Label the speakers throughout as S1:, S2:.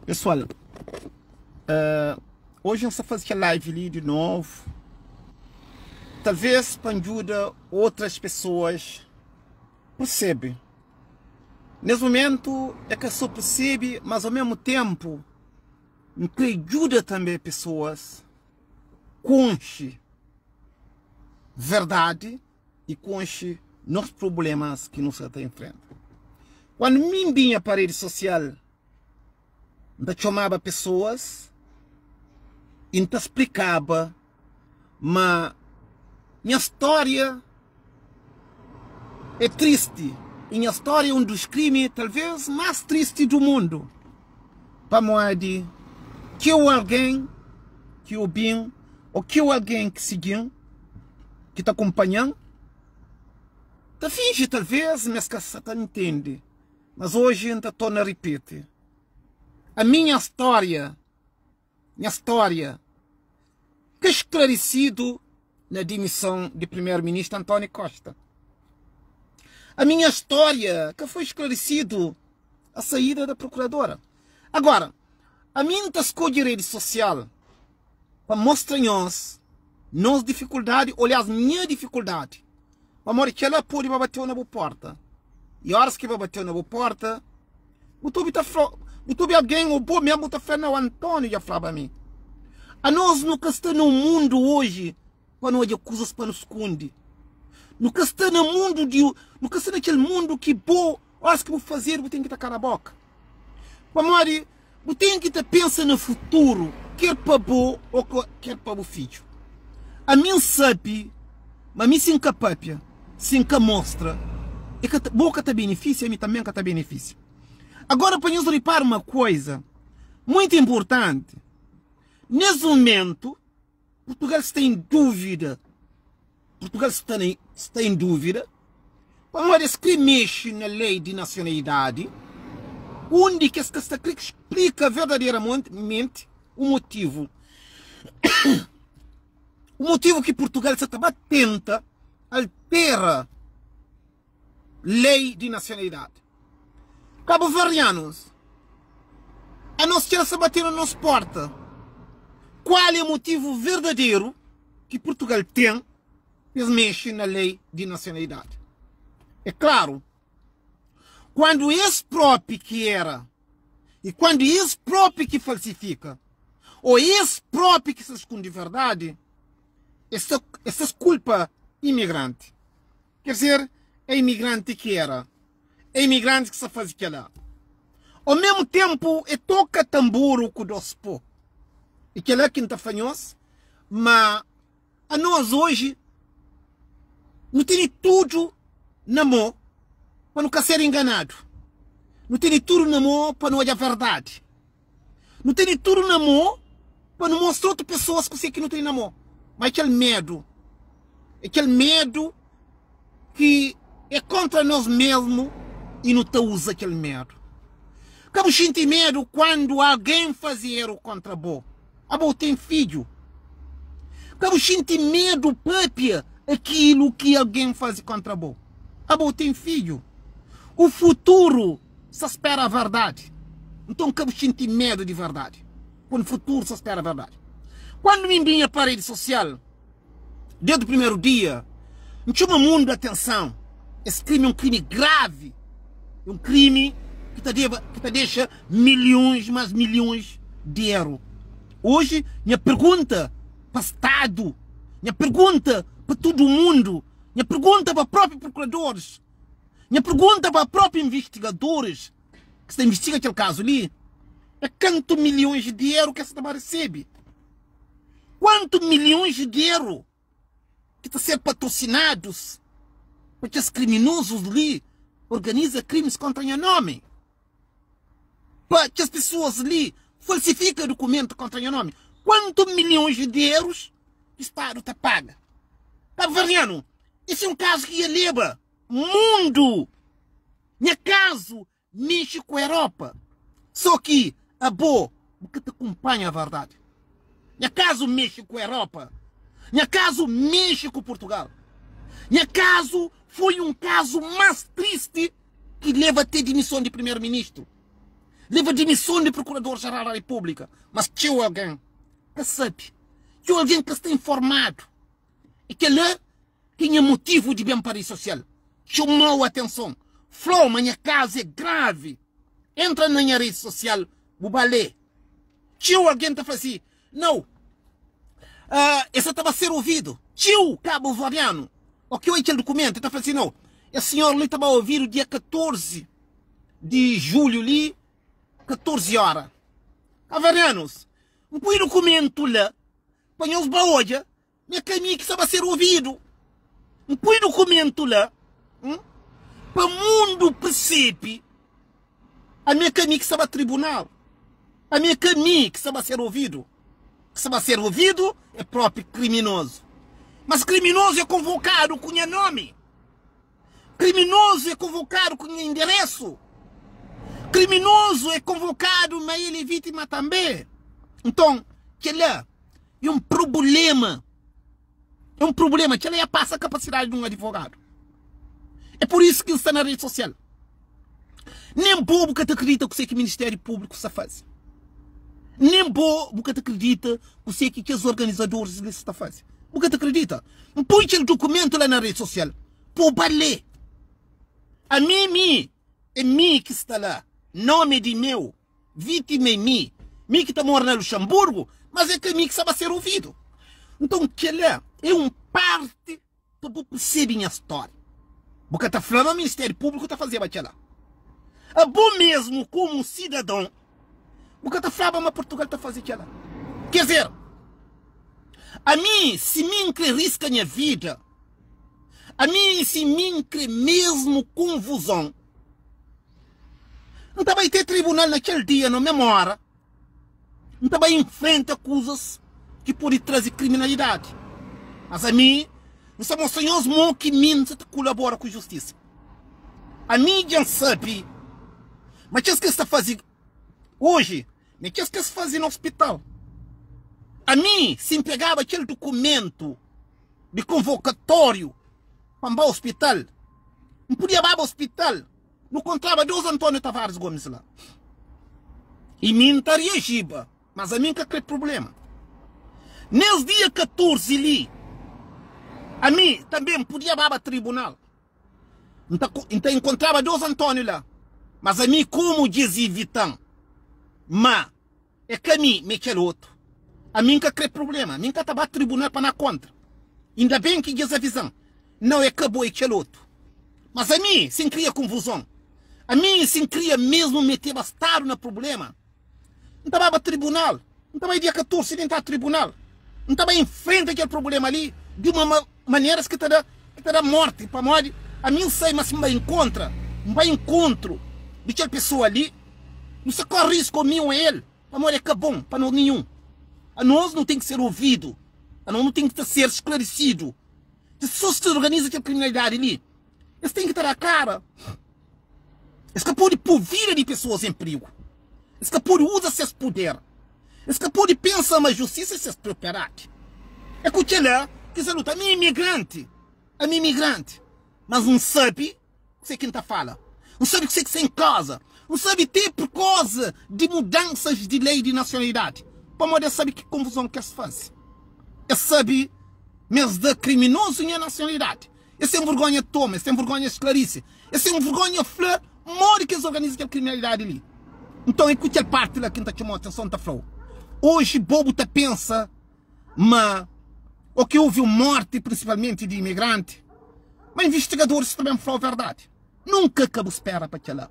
S1: Pessoal, uh, hoje eu só fazer aquela live ali de novo. Talvez para ajuda outras pessoas percebe. Nesse momento é que só percebe, mas ao mesmo tempo que ajuda também pessoas conche verdade e konxe nos prublémas ki nu sta ta infrenta. Kandu mi N binha pa redi sosial, N ta txomaba pesoas i N ta splikaba ma nha stória é tristi i nha stória é un dus krimi talvês más tristi du mundu pamodi txeu algen ki obi-m ô txeu algen ki sigi-m ki ta kunpanha-m ta finji talvês ma es ka sa ta ntende, mas oji N ta torna ripiti, ami nha stória, nha stória ka sklarisidu na dimison di primeru-ministru António Costa. Ami nha stória ka foi sklarisidu a saída da prokuradora. Agora, ami N ta skodje redi sosial pa mostra nhos nos difikuldadi, oliás nha difikuldadi, pamodi kel-la pode ba bateu na bu porta, i óras ki ba bateu na bu porta, bu ta obi ta fla, bu ta obi algen ô bo mésmu bu ta fla, Nau, Antóniu dja flaba mi. Anos nu ka sta na un mundu oji pa nu odja kuzas pa nu skunde. Nu ka sta na mundu di, nu ka sta na kel mundu ki bo Óras ki bu fazedu bu ten ki ta kala bóka. Pamodi bu ten ki ta pensa na futuru, ker pa bo ô ker pa bu fidju. Ami N sabe ma mi si N ka pâpia, si N ka mostra, e ka ta, bo ka ta benefisia, ami tanbê N ka ta benefisia. Agora pa nhos ripara uma koza muitu inpurtanti, nes mumentu Purtugal sta em dúvida, Purtugal sta na, sta em dúvida pamodi es kre mexe na lei di nasionalidadi undi ki es ka sta kre splika verdaderamenti o motivu o motivu ki Purtugal sa ta ba tenta altera lei di nasionalidadi. Kabuverdianus, anos kel sa bate na nos porta, kual é motivu verdaderu ki Purtugal ten pa es mexe na lei di nasionalidadi? É klaru, kuandu es propi ki era i kuandu es propi ki falsifika o es propi ki sa skundi verdadi, es ta es ta kulpa imigranti. Ker dizer, é imigranti ki era. É imigranti ki sta faze kela. Ao mesmu tempu é toka tanburu ku dos po. E kela ki N ta fla nhos ma anos oji nu tene tudu na mo pa nu ka ser enganadu. Nu tene tudu na mo pa nu odja verdadi. Nu tene tudu na mô pa nu mostra otu pesoas kuzê ki nu tene na mô. Má é kel medu, é kel medu ki é kóntra nos mésmu i nu ta uza kel medu. Ka bu xinti medu kandu algen faze éru kóntra bo. Abo bu ten fidju. Ka bu xinti medu pâpia akilu ki algen faze kóntra bo. Abo bu ten fidju. U futuru Sta spera verdadi. Nton ka bu xinti medu di verdadi. Quando futuru sta spera verdadi. Quando mi binha pa redi sosial, desdi primeru dia, N txoma mundu atenson. Es krimi é un krimi gravi. É un krimi ki ta deba, ki ta dexa milhons mas milhons di eru. Oji nha pergunta pa Stadu, nha pergunta pa tudu mundu, nha pergunta pa propi prokuradoris, Nha pergunta pa propi investigadoris ki sta investiga kel kazu li é kantu milhons di eru ki es ta ba resebe? Kuantu milhons di eru ki ta ser patrosinadus pa kes kriminozus li organiza krimis kontra nha nomi? Pa kes pesoas li falsifika dukumentu kontra nha nomi? Kuantu milhons di erus ki stadu ta paga? Kabuverdianu, Esse é um caso que ia leba mundo. Nha caso mexe com Europa. Só que abo bu ka ta acompanha a verdade. Nha caso mexe com Europa. Nha caso mexe com Portugal. Nha caso foi um caso mais triste que leva até demissão de primeiro-ministro. Leba dimison di Procurador-Geral da República. Mas txeu algen ka sabe. Txeu algen ka sta informadu. E kel-la ki nha motivu di ben pa redi sosial. Txomau atenson. Flau ma nha kazu é gravi. Entra na nha redi sosial bu ba lé. Txeu algen ta fla si, Nau, e sa ta ba ser ovidu. Txeu kabuverdianu, o ki oi kel dukumentu, e ta fla si, Nau, es sinhor li ta ba ovidu dia 14 di julhu li, 14 ora. Kabuverdianus, N pui dukumentu la pa nhos ba odja Nha ka mi ki sta ba ser ovidu. N pui dukumentu la pa mundu persebe ami é ka mi ki sta ba tribunal. Ami é ka mi ki sta ba ser ovidu. Ki sta ba ser ovidu é propi kriminozu. Mas kriminozu é konvokadu ku nha nomi. Kriminozu é konvokadu ku nha inderesu. Kriminozu é konvokadu ma el é vítima tanbê. Nton, kel-la é un prubléma. É un prubléma. Kel-la ya pasa kapasidadi di un adivogadu. É pur isu ki N sta na redi sosial. Nen bo bu ka ta kridita kuzê ki Ministériu Públiku sta faze. Nen bo bu ka ta kridita kuzê ki kes organizadoris li sta faze. Bu ka ta kridita. N poi kel dukumentu la na redi sosial pa bu ba lé. Ami mi é mi ki sta la. Nomi é di meu. Vítima é mi. Mi ki ta mora na Luxemburgu, mas é ka mi ki sta ba ser ouvidu. Nton kel-la é un parti Pa bu persebe nha stória. Bu ka ta fla ma Ministériu Públiku ta fazeba kel-la. Abo mesmu, komu un sidadon, bu ka ta flaba ma Purtugal ta faze kel-la. Ker dizer, ami, si mi N kre riska nha vida, ami, si mi N kre mesmu konvuzon, N ta bai te tribunal na kel dia, na mesmu óra. N ta bai infrenta kuzas ki pode traze kriminalidadi. Mas ami, N sta mostra nhos mo ki mi N sa ta kulabora ku justisa. Ami dja N sabe ma kes ki es ta faze oji ma é kes ki es faze na ospital. Ami, si N pegaba kel dukumentu di konvokatóriu pa N ba ospital, N podia baba ospital. Nu kontraba dos António Tavares Gomes la. I mi N ta reajiba, mas ami N ka kre prublema. Nes dia 14 li, ami tanbe N pudia baba tribunal. N ta N ta inkontraba dos António la, mas ami komu djes ivita-m. Ma É ka mi, ma é kel otu. Ami N ka kre prubléma. Mi N ka ta ba tribunal pa na kóntra. Inda ben ki dja es aviza-m. Nau, é ka bo, é kel otu. Mas ami, si N kria konfuzon, ami, si N kria mésmu meteba Stadu na prubléma, N ta baba tribunal. N ta bai dia 14 di N ta tribunal. N ta bai infrenta kel prubléma li di uma maneras ki ta da ki ta da mórti. Pamodi ami N sai ma si N bai inkontra, N bai inkontru di kel pesoa li, Nu sta kóre risku ô mi ô el, pamodi é ka bon pa nos ninhun. Anos nu ten ki ser ovidu, anos nu ten ki ta ser sklarisidu. Pesoas ki ta organiza kel kriminalidadi li, es ten ki ta da kara. Es ka pode pô vida di pesoas en prigu. Es ka pode uza ses puder. Es ka pode pensa ma justisa é ses propriedadi. É ku kel-la ki es ta luta. Ami é imigranti, ami é imigranti, mas N sabe Kuse ki N ta fala? N sabe kuse ki sta en koza. N sabe te pur koza di mudansas di lei di nasionalidadi. Pamodi es sabe ki konfuzon ki es faze. Es sabe ma es da kriminozu nha nasionalidadi. Es ten vergonha toma, es ten vergonha sklarise, es ten vergonha fla modi ki es organiza kel kriminalidadi li. Nton é ku kel parti la ki N ta txoma-u atenson, N ta fla-u, oji bo bu ta pensa Ma o ki houve un morti prinsipalmenti di imigranti, ma invistigadoris ta ben fla-u verdadi. Nunka ka bu spera pa kel-la.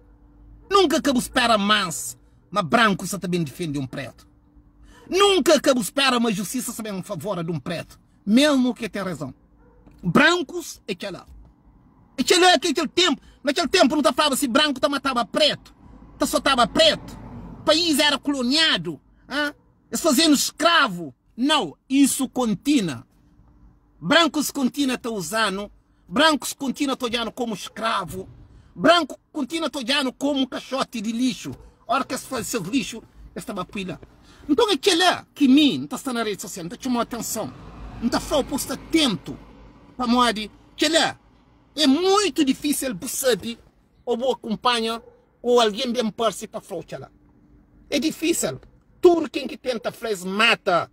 S1: Nunka ka bu spera más ma branku sa ta ben difende un pretu. Nunka ka bu spera ma justisa sa ben favora di un pretu, mesmu ki e ten rezon. Brankus é kel-la. É kel-la ki kel tenpu, na kel tenpu nu ta flaba si branku ta mataba pretu, ta sotaba pretu, país era kuloniadu, ha? Es faze-nu skravu? Nau, isu kontina. Brankus kontina ta uza-nu, brankus kontina ta odja-nu komu skravu, branku kontina ta odja-nu komu kaxoti di lixu. Ora ki es faze ses lixu, es ta ba pui la. Nton é kel-la ki mi N ta sta na redi sosial, N ta txoma-u atenson, N ta fla-u pa bu sta atentu, pamodi kel-la é muitu difísil bu sabe ô bu akunpanha ô algen ben parse pa fla-u kel-la. É difísil. Tudu ken ki tenta fla es mata.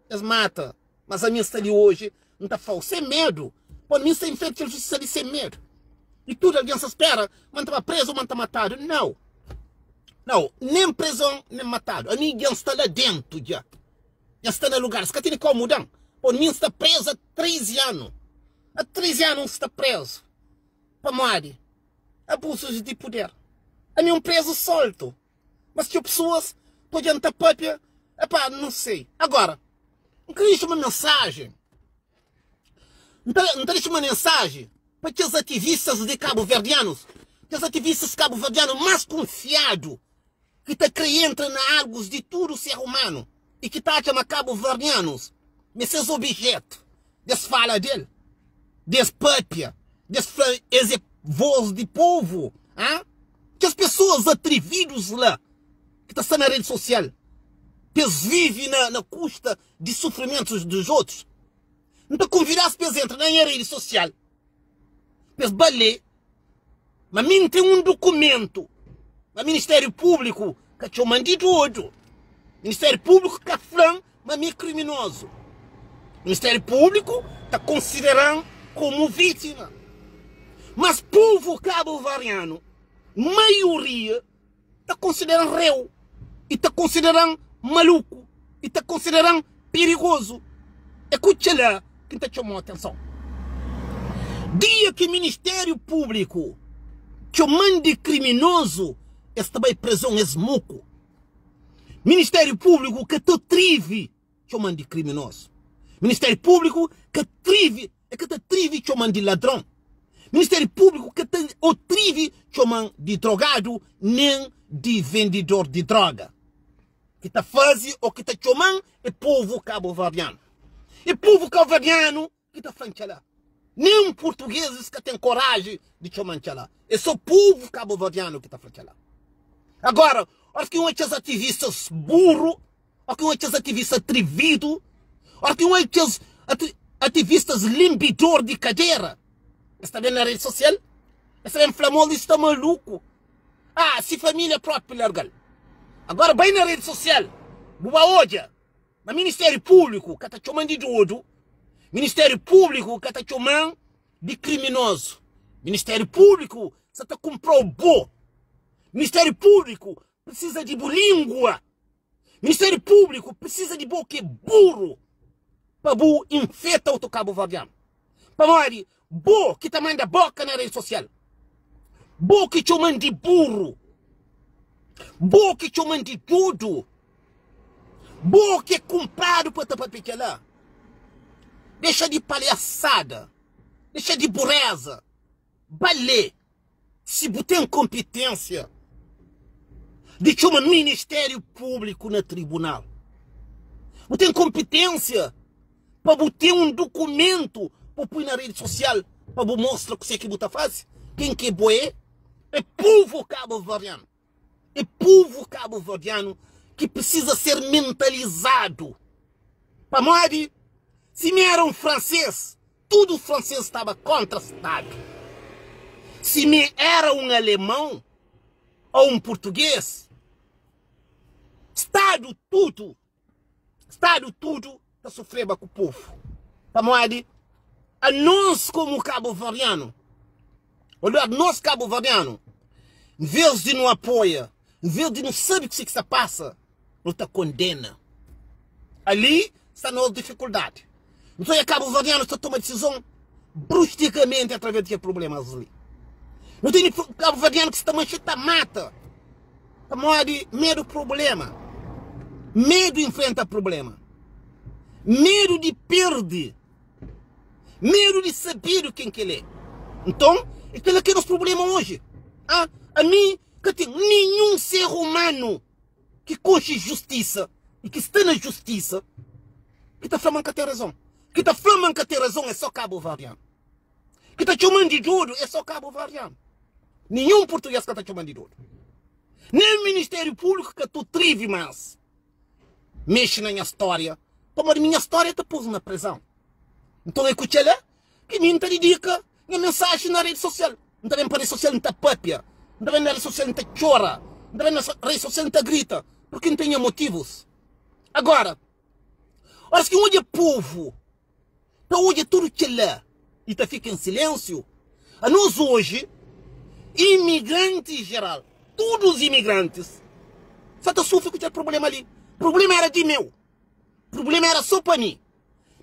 S1: Es mata. Mas ami N sta li oji, N ta fla-u sen medu. Pamodi mi N sta infrenti kel justisa li sen medu. I tudu algen sta spera ma N ta ba prezu ô ma N ta matadu. Nau! Nau, nen prezon, nen matadu. Ami dja N sta la dentu dja. Dja N sta na lugar. Es ka tene komu da-m. Pamodi mi N sta prezu a 13 anu. A 13 anu N sta prezu. Pamodi abusus di puder. Ami un prezu soltu. Mas txeu pesoas ta odja-m ta pâpia, epá, N sei. Agora, N kre dexa uma mensajen. N ta, N ta dexa uma mensajen pa kes ativistas di kabuverdianus, kes ativistas kabuverdianu más kunfiadu, ki ta kre entra na algus di tudu ser umanu i ki ta atxa ma kabuverdianus ma ses obijetu des fala del, des pâpia, des fla es é voz di povu, ah? Kes pesoas atrevidus la ki ta sta na redi sosial pa es vive na na kusta di sufrimentus dos otus, N ta konvida-s pa es entra na nha redi sosial pa es ba lé ma mi N ten un dukumentu ma Ministériu Públiku ka txoma-m di dodu, Ministériu Públiku ka fla-m ma mi é kriminozu. Ministériu Públiku ta konsidera-m komu vítima. Mas povu kabuverdianu, maioria, ta konsidera-m réu i ta konsidera-m maluku i ta konsidera-m perigozu. É ku kel-la ki N ta txoma-u atenson. Dia ki Ministériu Públiku txoma-m di kriminozu, es ta bai prezon, es muku. Ministériu Públiku ka ta trivi txoma-m di kriminozu. Ministériu Públiku ka trivi, e ka ta trivi txoma-m di ladron. Ministériu Públiku ka ta otrivi txoma-m di drogadu nen di vendidor di droga. Ki ta faze o ki ta txoma-m é povu kabuverdianu. É povu kabuverdianu ki ta fla-m kel-la. Nen purtugezis ka ten koraji di txoma-m kel-la. É sô povu kabuverdianu ki ta fla kel-la. Agora, óras ki un é kes ativistas buru, óras ki un é kes ativistas atrividu, óras ki un é kes ativistas linbidor di kadera, es ta ben na redi sosial, es ta ben fla ma el sta maluku. Ah, si família própi larga-l. Agora bai na redi sosial, bu ba odja Ma Ministériu Públiku ka ta txoma-m di dodu, Ministériu Públiku ka ta txoma-m di kriminozu. Ministériu Públiku sa ta kunpra-u bo. Ministériu Públiku prisiza di bu língua. Ministériu Públiku prisiza di bo ki é buru pa bu infeta otu kabuverdianu. Pamodi bo ki ta manda boka na redi sosial, bo ki txoman di buru, bo ki txoman di dodu, bo ki é kunpradu pa ta papia kela. Dexa di palhasada, dexa di bureza, bale. Si bu ten konpitênsia di txoma Ministériu Públiku na tribunal, bu ten konpitênsia pa bu ten un dukumentu pa pui na redi sosial pa bu mostra kusé ki bu ta faze, ken ki bo é, é povu kabuverdianu. É povu kabuverdianu ki prisiza ser mentalizadu. Pamodi si mi éra un fransês, tudu fransês staba kóntra Stadu. Si mi éra un alemãu ô un purtugês, Stadu tudu, Stadu tudu ta sufreba ku povu. Pamodi anos komu kabuverdianu, olha, nos kabuverdianu, nvês di nu apoia, nvês di nu sabe kuse ki sta pasa, nu ta kondena. Ali sta nos difikuldadi. Nton e kabuverdianus ta toma disizon brusticamenti através di kel problemas li. Nu tene kabuverdianu ki sta manxe ta mata pamodi medu problema, medu enfrenta problema, medu di perde, medu di sabedu ken ki el é. Nton e kela ki é nos problema oji. Ah, ami ka ten ninhun ser humanu ki konxe justisa i ki sta na justisa ki ta fla ma N ka ten razon. Ki ta fla ma N ka ten razon é sô kabuverdianu. Ki ta txoma-m di dodu é sô kabuverdianu. Ninhun purtugês ka ta txoma-m di dodu. Nen Ministériu Públiku ka ta trivi más mexe na nha stória, pamodi mi nha stória ta pô-s na prezon. Nton é ku txela ki mi N ta didika nha mensaji na redi sosial. N ta ben pa redi sosial N ta papia, N ta ben na redi sosial N ta txora, N ta ben na redi sosial N ta grita. Purki N ten nha motivus. Agora, oras ki N odja povu ta odja tudu kel-la i ta fika en silensiu, anos oji, imigrantis jeral, tudus imigrantis, sa ta sufri ku kel prubléma li. Prubléma éra di meu. Prubléma éra sô pa mi.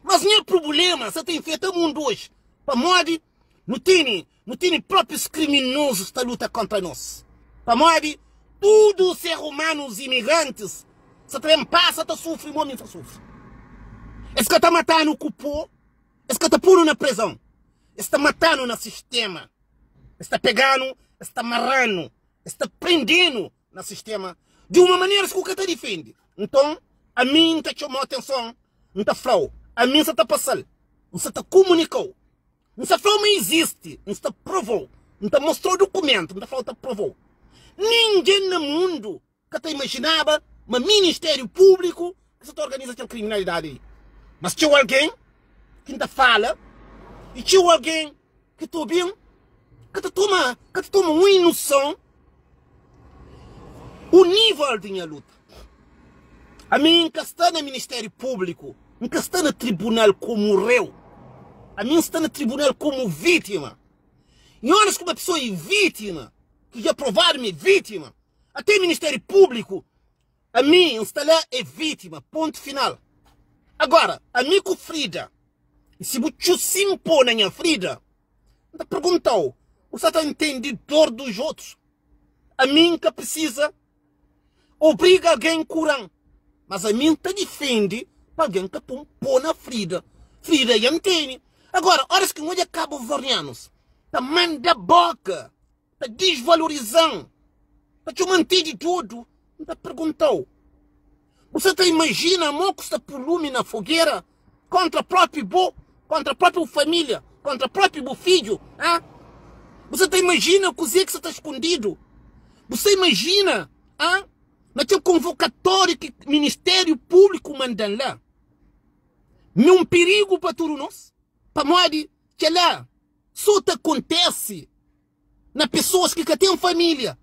S1: Mas nha prubléma sa ta infeta mundu oji, pamodi nu tene Nu tene proprius kriminozus ta luta kontra nos. Pamodi tudu ser umanus imigrantis sa ta ben pasa ta sufri mo mi sa sufri. Es ka ta matanu ku po, es ka ta punu na prezon, es ta matanu na sistema. Es ta peganu, es ta maranu, es ta prendenu na sistema di uma maneras ku ka ta difendi. Nton, ami N ta txomau atenson, N ta flau, ami N sa ta pasal, N sa ta kumunikau. N sta fla-u ma izisti, N sta prova-u, N ta mostra-u dukumentu, N ta fla-u ta prova-u. Ningen na mundu ka ta imajinaba ma Ministériu Públiku ki sa ta organiza kel kriminalidadi li. Mas txeu algen ki N ta fala i txeu algen ki ta obi-m ka ta toma, ka ta toma un inuson O nível di nha luta. Ami N ka sta na Ministériu Públiku, N ka sta na tribunal komu réu. Ami N sta na tribunal komu vítima. I óras ki uma pesoa é vítima, ki dja provadu ma é vítima, até Ministériu Públiku, ami N sta la é vítima, pontu final. Agora, ami ku frida, i si bu txusi-m pô na nha frida, N ta pergunta-u, bu sa ta ntende dor dos otus? Ami N ka precisa obriga algen kura-m, mas ami N ta difende pa algen ka pô-m pô na frida. Frida ya N tene. Agora, oras ki N odja kabuverdianus ta manda boka, ta disvaloriza-m, ta txoma-m ti di dodu, N ta pergunta-u, bu sa ta imajina mo ku sta pô lumi na fogera kontra propi bo, kontra propi bu familia, kontra propi bu fidju, ha? Bu sa ta imajina kuzê ki sa ta skondidu? Bu sa imajina, ha? Na kel konvokatóriu ki Ministériu Públiku manda-m la, mi un pirigu pa tudu nos? Pamodi kel-la so ta kontese na pesoas ki ka ten família.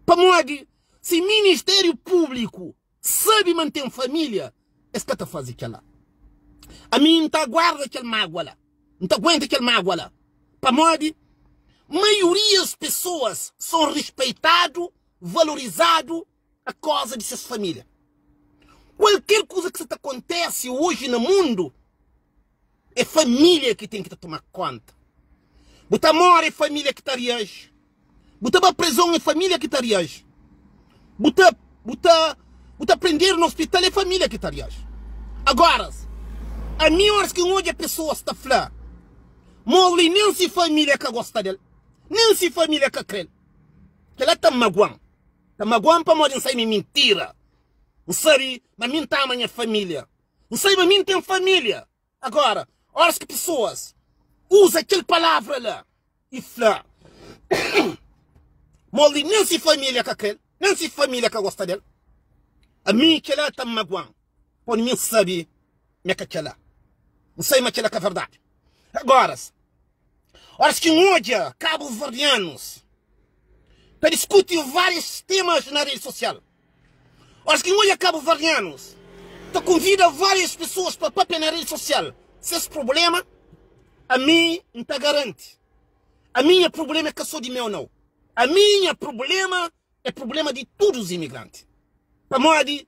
S1: Pamodi si Ministériu Públiku sabe ma N ten família, es ka ta faze kel-la. Ami N ta aguarda kel mágua la, N ta aguenta kel mágua la, pamodi maiorias pesoas son rispeitadu, valorizadu a koza di ses família. Kualker kuza ki sa ta kontese oji na mundu, É família ki ten ki ta toma konta. Bu ta more é família ki ta reaji. Bu ta ba prezon é família ki ta reaji. Bu ta bu ta bu ta prendedu na hospital é família ki ta reaji. Agora, ami horas ki N odja pessoas ta fla Mowgli nen si família ka gosta del, nen si família ka krel. Kela ta maguan. Ta maguan pamodi N sabe ma é mintira. N sabe ma mi N ta ama nha família. N sabe ma mi N ten família. Agora, óras ki pesoas uza kel palavra la i fla ma li nen se família ka krê-l, nen se família ka gosta del, ami kel-la ta magua-m, pamodi mi N sabe ma é ka kel-la. N sabe ma kel-la ka verdadi. Agora, óras ki N odja kabuverdianus ta diskuti várius temas na redi sosial, Óras ki N odja kabuverdianus ta konvida várias pesoas pa papia na redi sosial ses prubléma, ami N ta garanti, ami nha prubléma é ka sô di meu nau. Ami nha prubléma é prubléma di tudus imigranti. Pamodi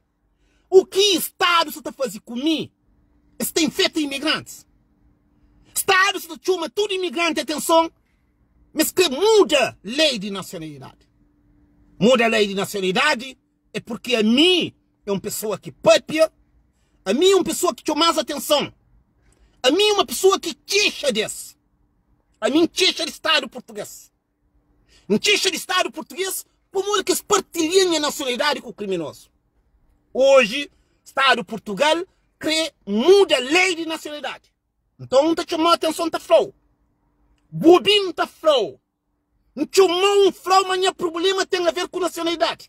S1: u ki stadu sa ta faze ku mi, es ta infeta imigrantis. Stadu sa ta txoma tudu imigranti atenson Ma es kre muda lei di nasionalidadi. Muda lei di nasionalidadi é purki ami é un pesoa ki papia, ami é un pesoa ki txoma-s atenson, ami é uma pesoa ki kexa des. Ami N kexa di Stadu purtugês. N kexa di Stadu purtugês pamodi ki es partilha nha nasionalidadi ku kriminozu. Oji, Stadu Purtugal kre muda lei di nasionalidadi. Nton, N ta txoma-u atenson, N ta fla-u, Bu obi-m ta fla-u, N txoma-u, N fla-u ma nha prubléma ten aver ku nasionalidadi.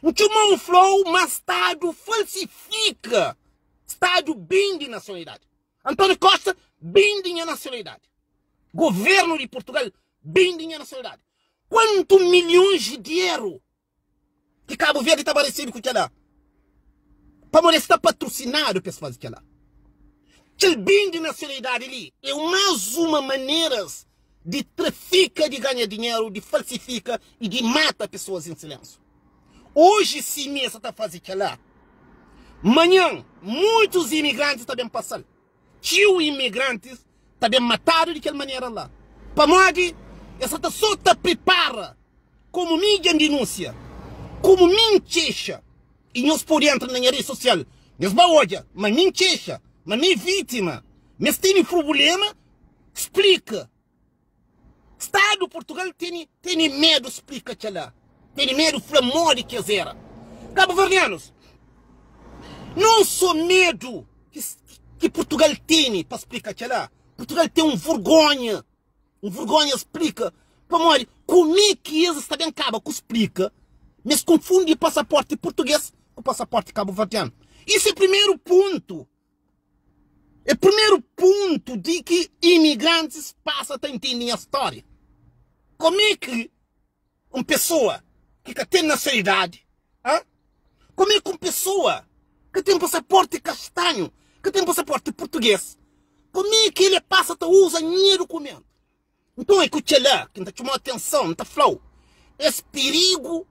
S1: N txoma-u, N fla-u ma Stadu falsifika, Stadu bende nasionalidadi. António Costa bende nha nasionalidadi. Governu di Purtugal bende nha nasionalidadi. Kuantu milhons di eru! Ki Kabu Verdi ta ba resebe ku kela? Pamodi es sta patrusinadu pa es faze kela. Kel ben di nasionalidadi li é más uma maneras di trafika, di ganha dinheru, di falsifika i di mata pesoas en silensiu. Oji sime sa ta faze kela, manhan muitus imigrantis ta ben pasa-l. Txeu imigrantis ta ben matadu di kel manera la, pamodi es sa ta so ta pripara komu mi dja N dinúnsia, komu mi N kexa. I nhos pode entra na nha redi sosial, nhos ba odja ma mi N kexa, ma mi é vítima, ma es tene prubulema splika. Stadu Portugal tene tene medu splika kela, tene medu fla modi ki es era. Kabuverdianus, non so medu ki ki Portugal tene pa splika kela, Portugal ten un vergonha, un vergonha splika pamodi kume ki es sta ben kaba ku splika ma es konfundi pasaporti português ku pasaporti kabuverdianu. Isu é primeru pontu. É primeru pontu di ki imigrantis pasa ta intende nha stória. Kome ki un pesoa ki ka ten nasionalidadi, ha? Kome ki un pesoa ki ten pasaporti kastanhu, ki ten pasaporti purtugês, kome ki el pasa ta uza nha dukumentu? Nton é ku kel-la ki N ta txoma-u atenson, N ta fla-u, Es pirigu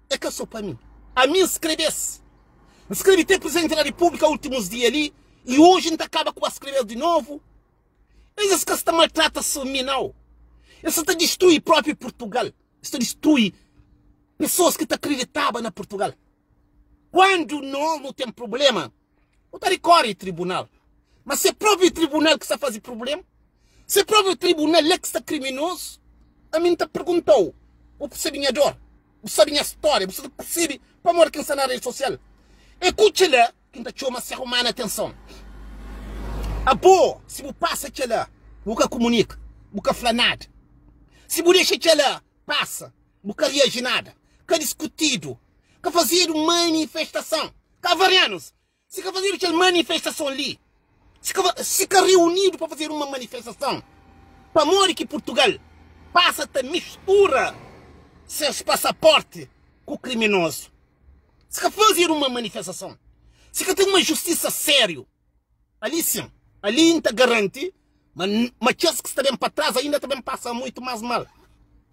S1: é ka sô pa mi. Ami N skrebe-s. N skrebe te Prizidenti da Repúblika últimus dia li i oji N ta kaba ku ba skrebe-s di novu. Es es ka sta maltrata sô mi, nau. Es sta ta distrui própi Purtugal. Es ta distrui pesoas ki ta kriditaba na Purtugal. Kuandu nos nu ten prubléma, Nu ta rikori tribunal. Ma se propi tribunal ki sta fazi prublema, se propi tribunal é ki sta kriminozu, ami N ta perguntau, bu persebi nha dor? Bu sabi nha storia? Bu sta persebi pamodi ki N sta na redi sosial? É ku kila ki N ta txoma ser umanu atenson. Abo, si bu pasa kila, bu ka kumunika, bu ka fla nada. Si bu dexa kila pasa, bu ka riaji nada, ka diskutidu, ka fazedu manifestason. Kavarianus, si ka fazedu kel manifestason li, si ka, si ka reunidu pa fazedu uma manifestason, pamodi ki Purtugal pasa ta mistura ses pasaporti ku kriminozu? Si ka fazedu uma manifestason, si ka ten uma justisa sériu, Ali sin, ali N ta garanti ma ma kes ki sta ben pa tras ainda ta ben pasa muitu mas mal.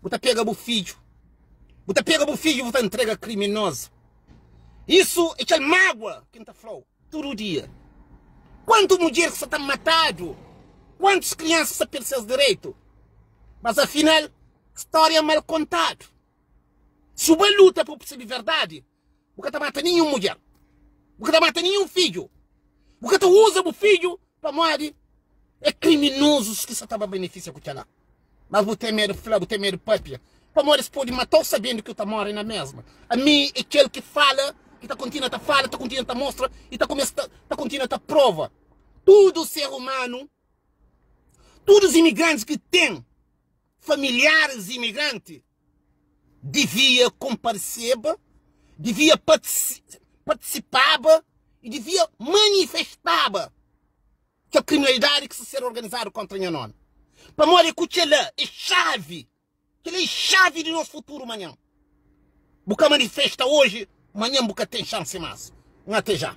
S1: Bu ta pega bu fidju, bu ta pega bu fidju bu ta ntrega kriminozu. Isu é kel magua ki N ta fla-u tudu dia. Kuantu mudjer ki sta ta matadu, kuantus kriansa ki sta perde ses direitu. Mas afinal, stória mal kontadu. Si bu bai luta pa bu persebi verdadi, Bu ka ta mata ninhun mudjer. Bu ka ta mata ninhun fidju. Bu ka ta uza bu fidju pamodi é kriminozus ki sa ta ba benefisia ku kel-la. Mas bu ten medu fla, bu ten medu papia, pamodi es pode mata-u sabendu ki u ta móre na mesma. Ami é kel ki fala, ki ta kontinua ta fala, ta kontinua ta mostra i ta kumesa ta, ta kontinua ta prova. Tudu ser umanu, tudu imigrantis ki ten familiaris imigranti, divia konpariseba, divia partisipaba i divia manifestaba kel kriminalidadi ki sta ser organizadu kontra nha nomi. Pamodi ku kel-la é xavi, kel-la é xavi di nos futuru manhan. Bu ka manifesta oji, manhan bu ka ten xansi mas. N ate já.